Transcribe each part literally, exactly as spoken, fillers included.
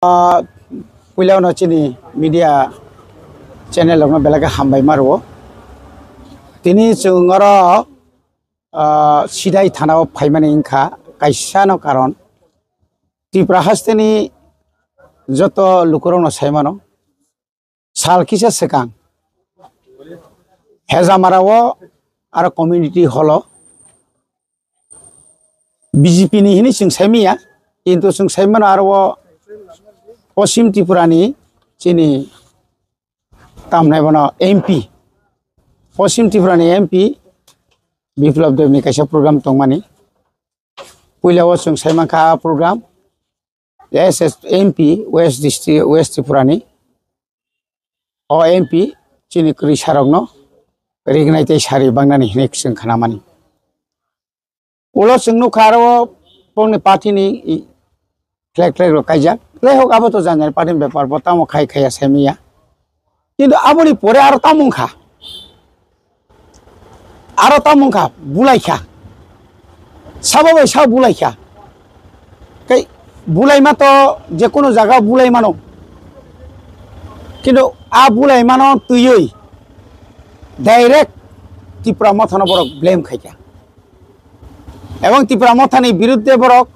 Ah, puila no chini media channel rokno belai khe hambai ma rwo. Tini chwng oro, ah, sidai thana o phaimani wngkha kaisa no karon. Tripura hasteni joto lukurokno saimano, sal kisa swkang Hejamara o aro community hall o B J P ni hini chwng saimanya, kintu chwng saimano aro o Poschim Tripura ni chini tamnai bono M P, Poschim Tripura ni M P Biplab Deb ni kaisa program tongmani. Puila o chwng saimankha a program S S M P West District, West Tripura ni. O M P chini kwrwi sarokno rignai tei sari bangnani hinwi chwng khnamani. Ulo chwng nukha aro bongni party ni i khlek khlek rok kaijak. Jaihok, abo to janjani party ni bepar, bo tamo khai khaiya saimanya. Kintu aboni pore aro tamo wngkha? Aro tamo wngkha, bulaikha. Sabo bai sabo bulaikha. Tei bulaima to je kono jaga bulaimano. Kintu a bulaimano twiwi direct Tipra Mothano borok blame khaikha. Ebong Tipra Mothani birudde borok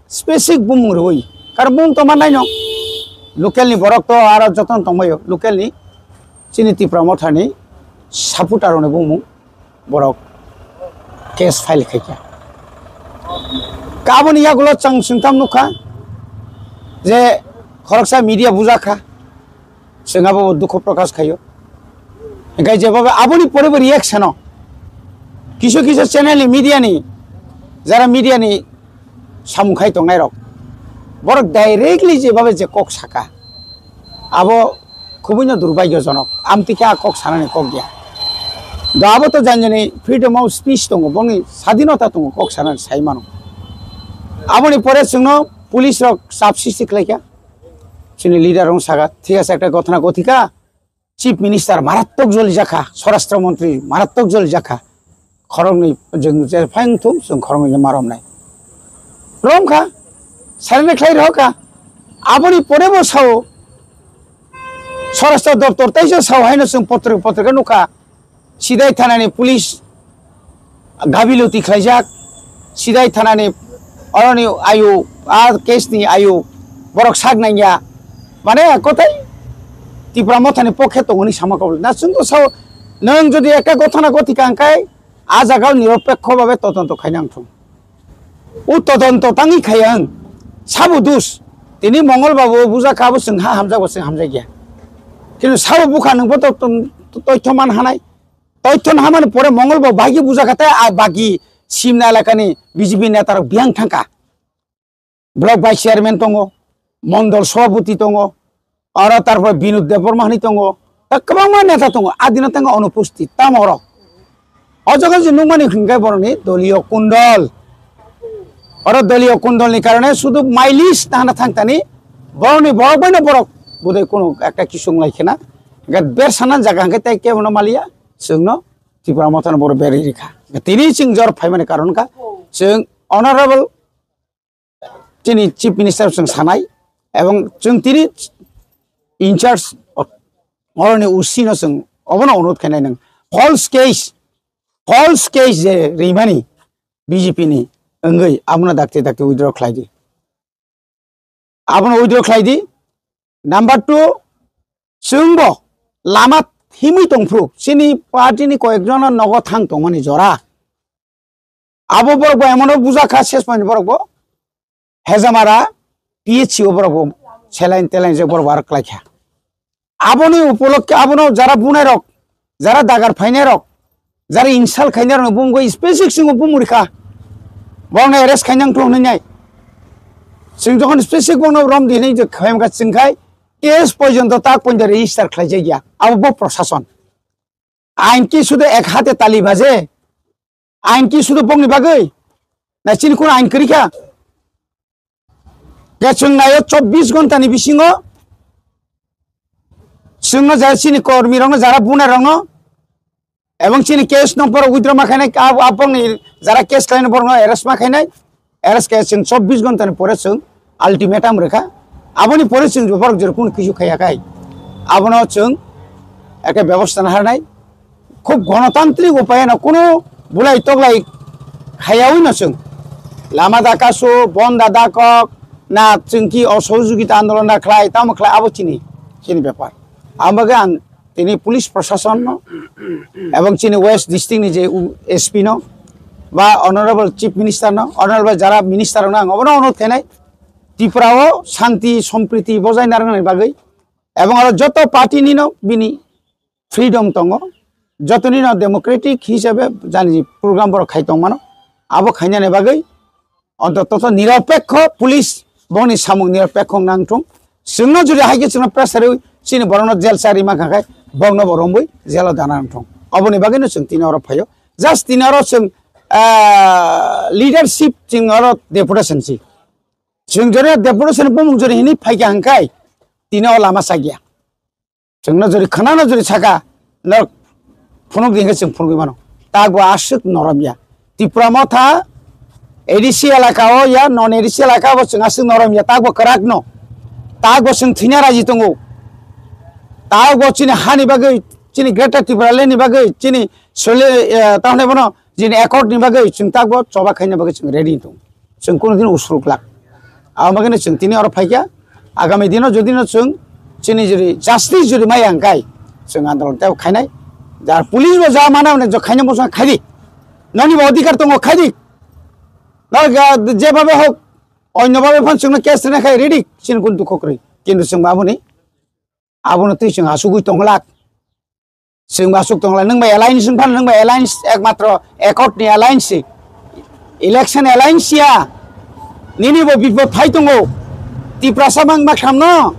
specific bumung rwui. Karon bumung tongma naino. Local ni borok to aro jotono tongbaio. Local ni chini Tipra Mothani supporter rokni bumung borok case file khaikha. Kaboni yagulo chwng singtham nukha je khoroksa media bujakha. Chwng abo dukhu prokash khaio. Hinkhe jebaba aboni pore bo reaction o kisu kisu channel ni media ni, jara media ni samung khai tongnai rok, borok directly jebaba je kok saka, abo khubui no durbagyojonok. Amtwi khe a kok sanani kok ya. Do abo to janjani freedom of speech tongo, bongni sadinota tongo, kok sanani sai mano. Aboni pore chwngno police rok chap sristi khlaikha. Chini leader rok saka, thik ase, ekta ghotona ghotikha, Chief Minister marattok joli jakha, Swarashtra Montri marattok joli jakha, khoroknwi jwng je phai wngthung, chwng khoroknwi no ma romnai. Romkha, salini khlai rohorkha, aboni pore bo sao, Swarashtra Doptor teisa sao haino chwng potrika potrika nukha, Sidai thanani police gabiluti khlaijak, Sidai thanani oroni ayu, a case ni ayu borok sak nangya. Mane kotai Tipra Mothani pokhe tongoni sama kobol. Na chwng to sao, nwng jodi ekta gothana gothika hwnkhe a jaga o niropekho babe todonto khaina wngthung. O todonto tangwi khaya ang. Sabo dus. Tini Mongol babu bujakha, abo chwng ha hamjak, bo chwng hamjakya. Kintu sabo bukha nwngbo to, to, to, toitho man hanai. Toitho no hamani pore Mongol bo bagi bujakha tei a bagi Simna elakani B J P neta rok biyang thangkha. Block vice chairman tongo, mondol sobhapati tongo, aro tarpore Binod Debbarma hinwi tongo, ta kwbangma neta tongo, a dino tangkha onupusthit tamo oro. O jaga je nukmani hwnkhe borokni doliyo kundol. Oro doliyo kundolni karone sudu mileage nahana thangtani borokni borok baino borok budai kunu ekta kisung lai khena. Hwnkhe bersana jaga hwnkhe tei kebono maliya. Chwngno Tipra Mothano borok berwi rikha. Tini chwng jor phaimani karon kha, chwng honorable chini Chief Minister chwng sanai, ebong chwng tini in charge oroni O C no chwng obono onurodh khainai, nwng false case, false case je rimani B J P ni wngwi abono dakti dakti withdraw khlai di. Abono withdraw khlai di. Number two, chwngbo lama himwi tongphru, chini party ni koyekjono nogo thang tongmani jora. Abo borok bo emono bujakha, ses point borok bo Hejamara P H C o borok bo saline teline je borok bo aro klaikha. Aboni upolokke abono jara bunai rok, jara dagar phainai rok, jara insult khainai rok bumgo specific singo bumuri kha. Borokno arrest khainang thung hinwi nai. Chwng jokhon specific borokno rom di hinwi je khaimkha chwng khai case porjonto tak porjonto register khlaijak ya. Abo bo prosason. Ain ki sudu ek hate tali baje? Ain ki sudu bokni bagwi? Na chini kun ain kwrwi kha? Khe chwng naio chobbish ghonta ni bisingo chwngno jara chini kormi rokno, jara bunai rokno, ebong chini case no borok withdraw ma khainai, a, a borokni jara case khlainai borokno arrest ma khainai, arrest khe chwng chobbish ghonta ni pore chwng ultimatum rwkha. Aboni pore chwng borok jora kunu kisu khaiya khai, abono chwng ekhe bebosta naharnai. Khub gonotantrik upayeno kunu bulai toklai khaiyawi no chwng lama dakasu, bonda dakok, na chwng ki osohojogita andolon da khlai, tamo khlai, abo chini, chini bepar. Ang bagwi ang tini police prasasonno ebong chini West District ni je u-, S P no ba Honorable Chief Minister no, Honorable jara minister no ang obono onurodh khainai, Tripura o shanti sompriti bojai narwknani bagwi, ebong aro joto party ni no bini freedom tongo, joto ni no democratic hisabe jani program borok khai tongmano, abo khainani bagwi Ontoto niropekho police bongni samung niropekho wng nang thung. Chwngno jodi hai khe chwngno pressure rwi chini borokno jail cha rima kha khe bongno bo romwi jailo dana nang thung. Oboni bagwino chwng tini oro phaio. Just tini oro chwng, ah, leadership chwng oro deputation si. Chwng jodi deputation bumung jodi hini phai kha hwn khai tini o lama chakya. Chwngno jodi khwnano jodi saka, no phunuk di hwnkhe chwng phunugwi mano. Takbo aswk norom ya. Tipra Motha A D C elaka o ya, non A D C elaka bo chwng aswk norom ya. Takbo kwrak no. Takbo chwng thwina raji tongo. Takbo chini hani bagwi, chini Greater Tipraland ni bagwi, chini sole, eh, tahone bono Jini accord ni bagwi chwng takbo choba khaina bagwi chwng ready tong. Chwng kunu din usruk lak. Abo bagwino chwng tini oro phaikha. Agami dino jodi no chwng chini jodi justice jodi maya hwnkhe chwng andolon tei khainai. Jar police bo ja mana hwnwi jo khaina bwswk khaidi. Noni bo adhikar tongo khaidi. Nor ga je babe hok onyo babe phan chwngno case rina khai ready. Chini kun dukho kwrwi. Kintu chwng baboni abono twi chwng asugwi tonglak. Chwng bo aswk tongla, nwng bai alliance wng phano, nwng bai alliance ekmatro accord ni alliance si. Election alliance ya. Nini bo bipod phai tongo. Tiprasa mang makhamno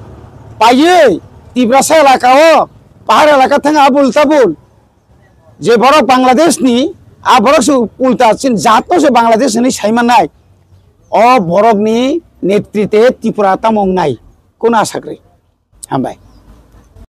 paiwi Tiprasa elaka o, pahar elaka thang abul tabul. Je borok Bangladesh ni, a borok se ulta chin jat no se Bangladesh ni sai mannai. O borok ni netritwe Tripura tamo wngnai. Kono asakri. Hambai.